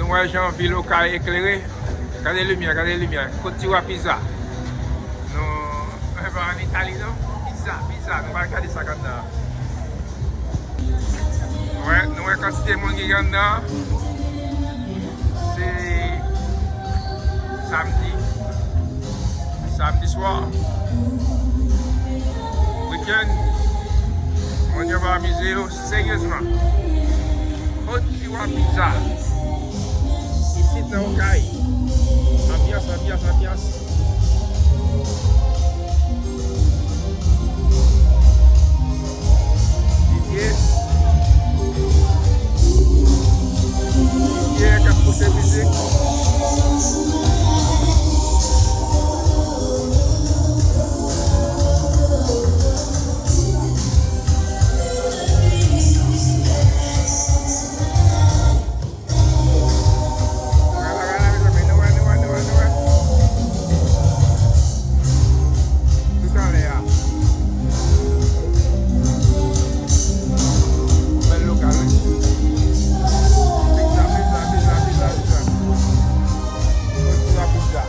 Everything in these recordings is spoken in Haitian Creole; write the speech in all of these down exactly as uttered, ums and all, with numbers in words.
Nou wè jan vil Okay eklere. Gade limyè, gade limyè. Kot Tiwa Pizza. Nou, e pa ann Itali non. Pizza, pizza. Nou pral gade sa k anndan an. Nou wè, nou wè kantite moun ki gen anndan an. Se samdi. Samdi swa. Wikenn. Moun yo va amize yo seryezman. Kot Tiwa Pizza. Isit nan Okay. Anbyans, anbyans, anbyans. Didier. Didier k ap pouse mizik. Gade, gade, mezanmi, nou wè, nou wè, nou wè, nou wè. Toutalè a. Bèl lokal, wi. Pizza, pizza, pizza, pizza, pizza. Kot Tiwa Pizza.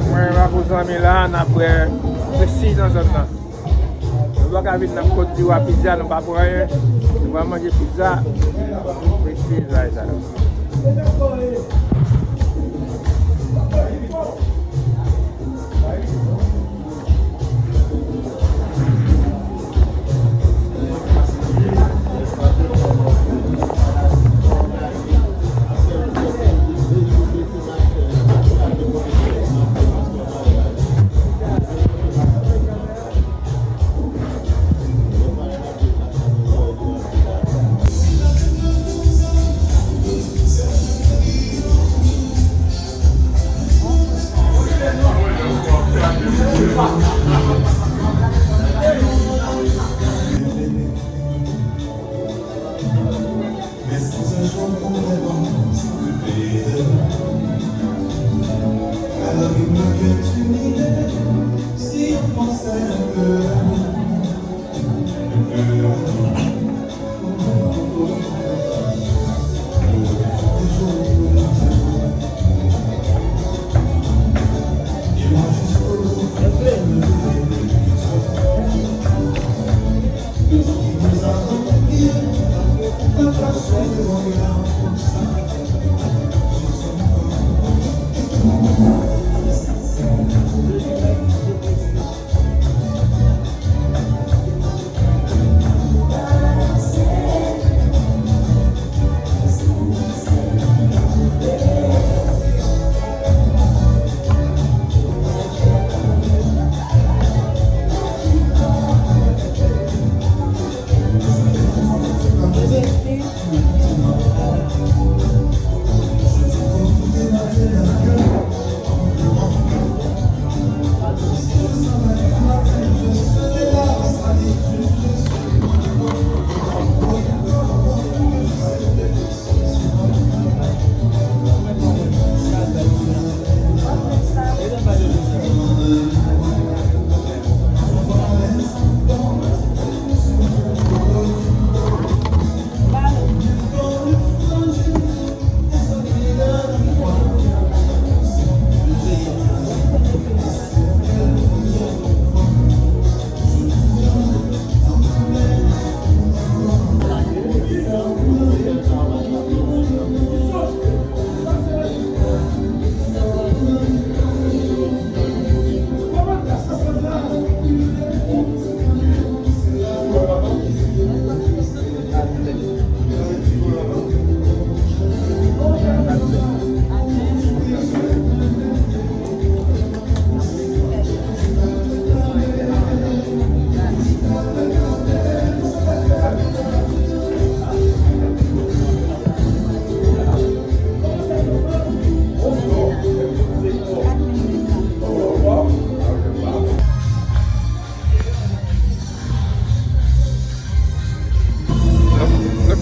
Mwen, m ak yon zanmi la, n ap wè Prestij nan zòn nan. Nou pa ka vin nan Kot Tiwa Pizza, nou pa pran anyen. Nou pa manje pizza. Prestij bay sa.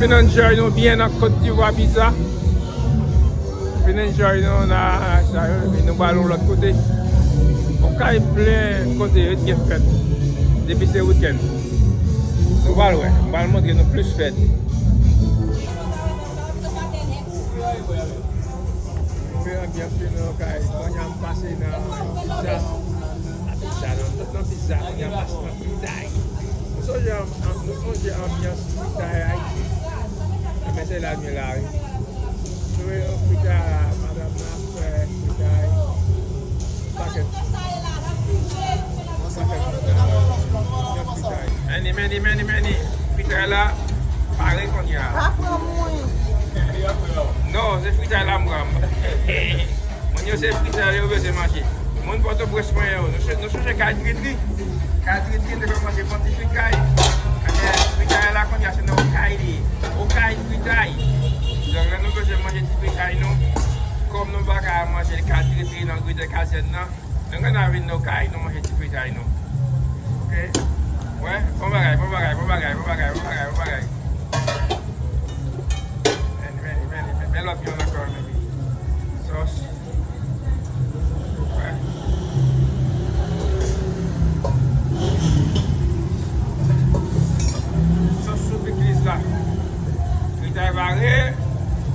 Fin enjoy nou byen nan Kot Divwa, Ibiza. Fin enjoy nou nan sa yo, epi nou pral yon lòt kote. Okay plen kote yo gen fèt. Depi se wikenn. Nou pral wè, m pral montre nou plis fèt. Anbyans yo nan Okay. Kounye a m pase nan Ibiza. Nan Ibiza, nan, nan Ibiza, kounye a m pase nan Fritay. Nou sonje an-, an-, nou sonje anbyans Fritay Ayiti. Ebyen, se la nou ye la, wi. Sou fritay la, madanm nan ap fè fritay. Pakèt. Pakèt fritay. Meni, meni, meni, meni. Fritay la, pare kounye a. Pa pran mwen. Non, se fritay la m pran. Moun yo se fritay yo bezwen manje. Moun Pòtoprens mwen yo, nou, nou sonje kay Tritri? Kay Tritri, nou te konn manje bon ti fritay. Ebyen, fritay la kounye a se nan Okay li ye. Okay fritay. Donk, lè nou bezwen manje ti fritay nou, kòm nou pa ka manje kay Tritri nan gridè kazèn nan, nou konn al vin nan Okay, nou manje ti fritay nou. Oke? Wè, bon bagay, bon bagay, bon bagay, bon bagay, bon bagay, bon bagay. Men, men, men, men, men lòt yon ankò, men. Sòs. Wè. Sòs sou pikliz la. Fritay bare.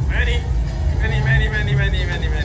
Meni. Meni, meni, meni, meni, meni, meni.